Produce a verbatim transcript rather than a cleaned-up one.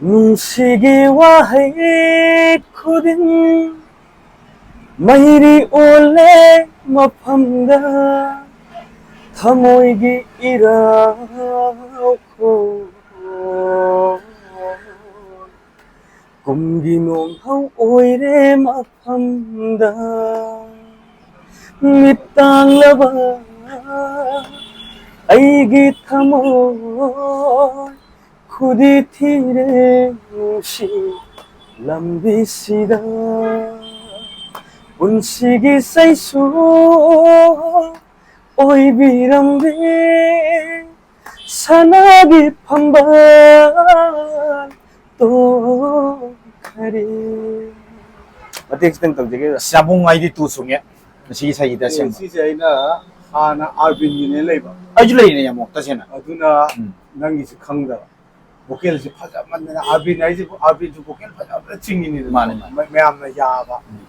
ꯅꯨꯡꯁꯤꯒꯤ ꯋꯥꯍꯩ ꯈꯨꯗꯤꯡ ꯃꯩꯔꯤ ꯑꯣꯜꯂꯦ ꯃꯐꯝꯗ, ꯊꯃꯣꯏꯒꯤ ꯏꯔꯥꯜ ꯈꯣꯜ꯫ ꯀꯨꯝꯒꯤ ꯅꯣꯡꯍꯧ ꯑꯣꯏꯔꯦ ꯃꯐꯝꯗ, ꯃꯤꯠ ꯇꯥꯡꯂꯕ ꯑꯩꯒꯤ ꯊꯃꯣꯏ ꯈꯨꯗꯤ ꯊꯤꯔꯦ ꯅꯨꯡꯁꯤ ꯂꯝꯕꯤꯁꯤꯗ꯫ ꯄꯨꯟꯁꯤꯒꯤ ꯆꯩꯁꯨ ꯑꯣꯏꯕꯤꯔꯝꯕꯤ ꯁꯅꯥꯒꯤ ꯐꯝꯕꯥꯜ ꯇꯣꯡꯈꯔꯦ꯫ ꯃꯇꯦꯛ ꯈꯤꯇꯪ ꯇꯧꯖꯒꯦ꯫ ꯑꯁ, ꯌꯥꯝꯕꯨꯡ, ꯑꯩꯗꯤ ꯇꯨ ꯁꯨꯡꯉꯦ ꯃꯁꯤꯒꯤ ꯏꯁꯩꯁꯤꯗ ꯑꯦ, ꯁꯦꯝꯕ꯫ ꯁꯤꯁꯦ ꯑꯩꯅ ꯍꯥꯟꯅ ꯑꯥꯔꯕꯤꯟꯒꯤꯅꯦ ꯂꯩꯕ꯫ ꯑꯩꯁꯨ ꯂꯩꯔꯤꯅꯦ, ꯌꯥꯝꯕꯨꯡ, ꯇꯁꯦꯡꯅ꯫ ꯑꯗꯨꯅ ꯎꯝ꯫ ꯅꯪꯒꯤꯁꯤ ꯈꯪꯗꯕ꯫ ꯚꯣꯀꯦꯜꯁꯤ ꯐꯖꯃꯟꯗꯅ, ꯑꯥꯔꯕꯤꯟ ꯍꯥꯏꯁꯤꯕꯨ, ꯑꯥꯔꯕꯤꯟꯁꯨ ꯚꯣꯀꯦꯜ ꯐꯖꯕꯅ ꯆꯤꯡꯉꯤꯅꯤꯗꯅ꯫ ꯃꯥꯅꯦ, ꯃꯥꯅꯦ꯫ ꯃ-, ꯃꯌꯥꯝꯅ ꯌꯥꯕ꯫ ꯎꯝ꯫